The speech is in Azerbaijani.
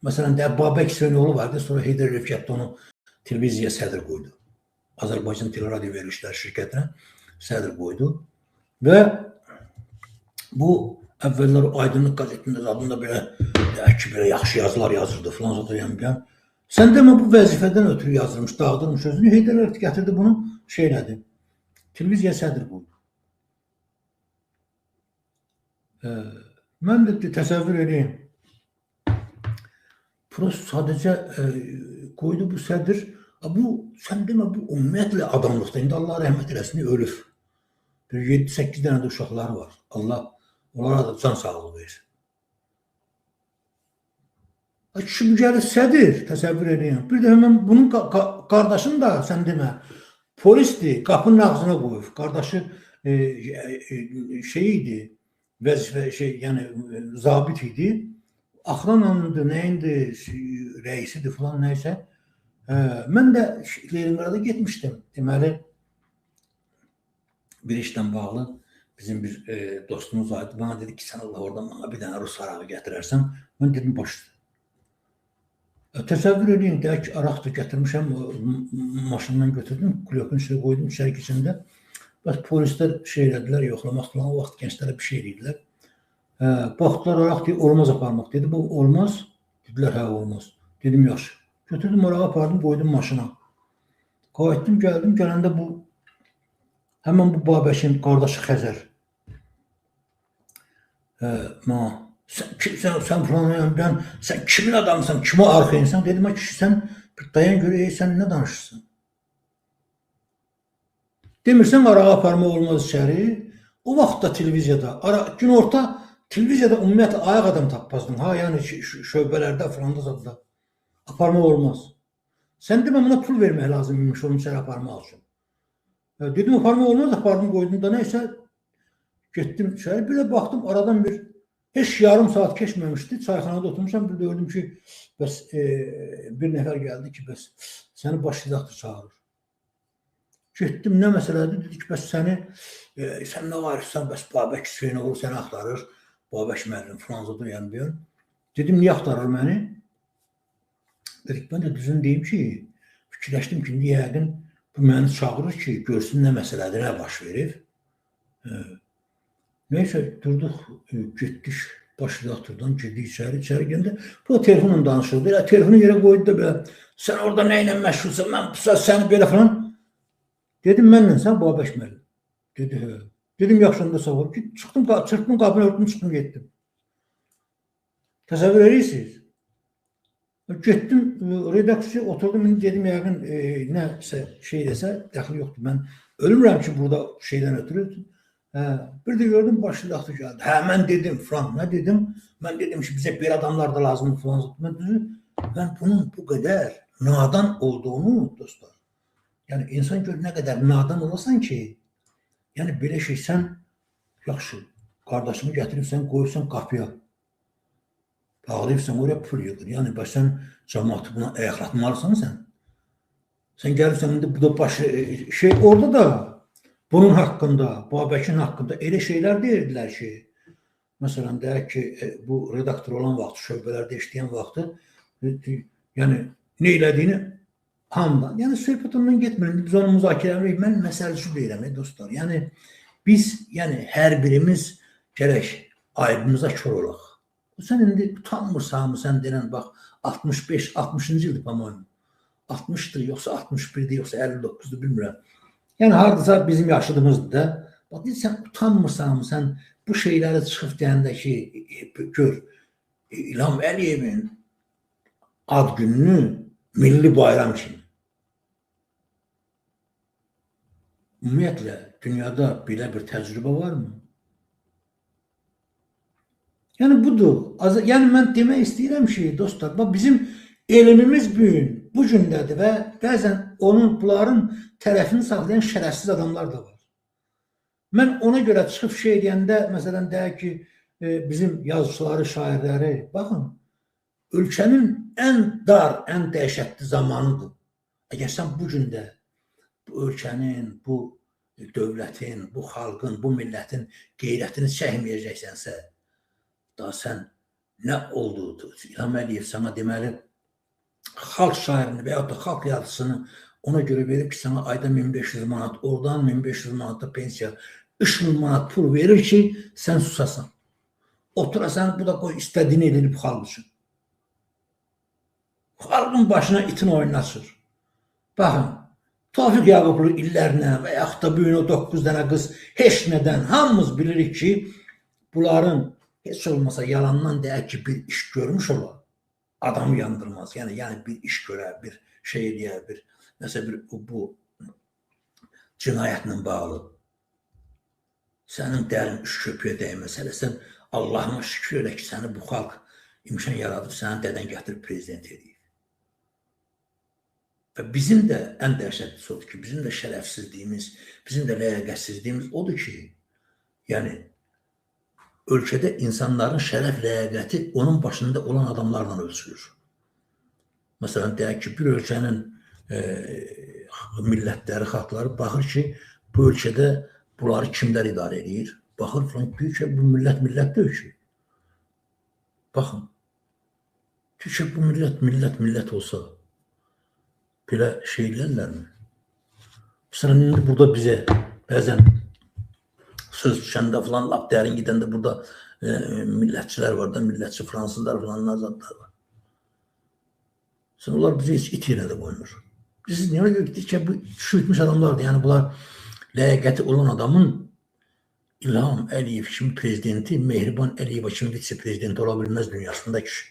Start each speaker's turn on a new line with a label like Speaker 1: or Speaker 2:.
Speaker 1: Məsələn, də Babək Hüseynoğlu vardı, sonra Heydər Əliyev gətirdi onu televiziyaya sədr qoydu. Azərbaycan Teleradio Verilişlər şirkətinə sədr qoydu. Və bu əvvəllər Aydınlıq qəzetində adında belə ki, belə yaxşı yazılar yazırdı filan zada yəni. Sən demə bu vəzifədən ötürü yazılmış, dağıdılmış özünü. Heydər Əliyev gətirdi bunu şey elədi. Televiziyaya sədr qoydu. Mən də təsəvvür edeyim. Prost sadəcə qoydu bu sədr. Bu, sən demə, bu ümumiyyətlə adamlıqda. İndi Allah rəhmət eləsin, ölüb. Bir 7-8 dənə də uşaqları var. Allah onlara da can sağlığı versin. Kişi bu gəlir sədr, təsəvvür edeyim. Bir də mən bunun qardaşını da, sən demə, polisdir, qapının ağzına qoyub. Qardaşı şey idi, vəzifə, şey, yəni zabit idi. Axrananındır, nəyindir, rəisidir filan, nəysə. Mən də Leningrada getmişdim. Deməli, bir işlə bağlı bizim bir dostumuz var idi. Bana dedi ki, sən Allah oradan bana bir dənə rus arağı gətirərsən. Mən dedim, baş üstə. Təsəvvür edin, deyək ki, araq da gətirmişəm, maşından götürdüm, kulyokun içine qoydum, içəri keçəndə. Bəs polislər şey elədilər, yoxlamaq falan, o vaxt gənclərə bir şey elədilər. Baxdılar, araq deyir, olmaz aparmaq. Dedi, bu olmaz. Dedilər, hə, olmaz. Dedim, yaxşı. Götürdüm, arağı apardım, qoydum maşına. Qayıtdım, gəldim, gələndə bu, həmən bu Babəkin qardaşı Xəzər. Sən filan, mən, sən kimin adamısan, kimə arxayınsan? Dedim, kişi, sən bir dayan görə, ey, sən nə danışırsan? Demirsən, arağı aparmaq olmaz içəri. O vaxtda televiziyada, günorta televiziyada ümumiyyətlə ayaq adam tapmazdın. Ha, yəni şöbələrdə, filanda, zadda. Aparmaq olmaz. Sən demə, buna pul vermək lazım imiş onu içəri aparmaq üçün. Dedim, aparmaq olmaz, apardım, qoydum da nəysə. Getdim içəri, bir də baxdım, aradan bir heç yarım saat keçməmişdi. Çayxanada oturmuşam, bir də gördüm ki, bəs bir nəfər gəldi ki, bəs səni baş redaktor çağırır. Getdim, nə məsələdir? Dedi ki, bəs səni, sən nə varırsan, bəs Babək Hüseynoğlu səni axtarır. Babək müəllim filan zada, yəni deyir. Dedim, niyə axtarır məni? Dedik, mən də düzünü deyim ki, fikirləşdim ki, indi yəqin bu məni çağırır ki, görsün nə məsələdir, nə baş verib. Neysə, durduq, getdik baş redaktordan, girdik içəri, içəri girəndə bu da telefonla danışırdı. Elə telefonu yerə qoydu da belə, sən orada nə ilə məşğulsan, mən səni belə filan. Dedim, mənlə sən Babək müəllim. Dedi, hə. Dedim, yaxşı, onda sağ ol. Çıxdım, çırpdım, qapını örtdüm, çıxdım, getdim. Təsəvvür edirsiniz? Getdim, redaksiya oturdum, indi dedim, yəqin nəsə şey desə, dəxli yoxdur. Mən ölmürəm ki, burada şeydən ötürü. Bir də gördüm, baş redaktor gəldi. Hə, mən dedim, filan, nə dedim? Mən dedim ki, bizə bir adamlar da lazımdır, filan. Mən düzü, mən bunun bu qədər nadan olduğunu, dostlar, yəni insan gör nə qədər nadan olasan ki, yəni belə şey, sən yaxşı, qardaşını gətiribsən, qoyubsan qapıya, bağlayıbsan, oraya pul yığır. Yəni, bəs sən cəmaatı buna ayaqlatmalısan sən. Sən gəlirsən, indi bu da başı, şey, orada da bunun haqqında, Babəkin haqqında elə şeylər deyirdilər ki, məsələn, deyək ki, bu redaktor olan vaxtı, şöbələrdə işləyən vaxtı, yəni, nə elədiyini hamıdan, yəni, söhbət ondan getmir, biz onu müzakirə edirik, mən məsəl üçün deyirəm, dostlar, yəni, biz, yəni, hər birimiz gərək ayıbımıza kör olaq. Sən indi utanmırsan mı, sən denən, bax, 65, 60-cı ildir, по-моему, 60-dır, yoxsa 61-dir, yoxsa 59-dur, bilmirəm. Yəni, haradasa bizim yaşıdımızdır da. Bax, deyir, sən utanmırsan mı, sən bu şeyləri çıxıb deyəndə ki, gör, İlham Əliyevin ad gününü milli bayram kimi. Ümumiyyətlə, dünyada belə bir təcrübə varmı? Yəni, budur. Yəni, mən demək istəyirəm ki, dostlar, bax, bizim elmimiz bu gündədir və bəzən onun, bunların tərəfini saxlayan şərəfsiz adamlar da var. Mən ona görə çıxıb şey deyəndə, məsələn, deyək ki, bizim yazıçıları, şairləri, baxın, ölkənin ən dar, ən dəhşətli zamanıdır. Əgər sən bu gündə bu ölkənin, bu dövlətin, bu xalqın, bu millətin qeyrətini çəkməyəcəksənsə, daha sən Nə oldu? İlham Əliyev sana deməli xalq şairini və yaxud da xalq yazıcısını ona görə verib ki, sana ayda 1500 manat, oradan 1500 manat da pensiya, 3000 manat pul verir ki, sən susasan. Oturasan, bu da qoy istədiyini edir bu xalq üçün. Xalqın başına itin oyunu açır. Baxın, Tofiq Yaqublu illərlə və yaxud da bu gün o 9 dənə qız heç nədən hamımız bilirik ki, bunların heç olmasa yalandan deyək ki, bir iş görmüş olar, adamı yandırmaz. Yəni bir iş görə, bir şey eləyə, bir nəsə bir bu cinayətlə bağlı. Sənin dərin üç köpüyə dəyməz. Hələ sən Allahıma şükür elə ki, səni bu xalq imkan yaradıb, sənin dədən gətirib prezident edib. Və bizim də ən dəhşətlisi odur ki, bizim də şərəfsizliyimiz, bizim də ləyaqətsizliyimiz odur ki, yəni ölkədə insanların şərəf ləyaqəti onun başında olan adamlarla ölçülür. Məsələn, deyək ki, bir ölkənin millətləri, xalqları baxır ki, bu ölkədə bunları kimlər idarə edir? Baxır, falan, deyir ki, bu millət millət deyil ki. Baxın, deyir ki, bu millət millət millət olsa, belə şey eləyərlərmi? Məsələn, indi burada bizə bəzən söz düşəndə falan, lap dərin gedəndə burada millətçilər var da, millətçi fransızlar falan, azadlar var. Sonra onlar bizi heç it yerə də qoymur. Biz niyə görə ki, bu düşürtmüş adamlardır. Yəni bunlar ləyaqəti olan adamın İlham Əliyev kimi prezidenti, Mehriban Əliyeva kimi vitse-prezidenti ola bilməz dünyasında kişi.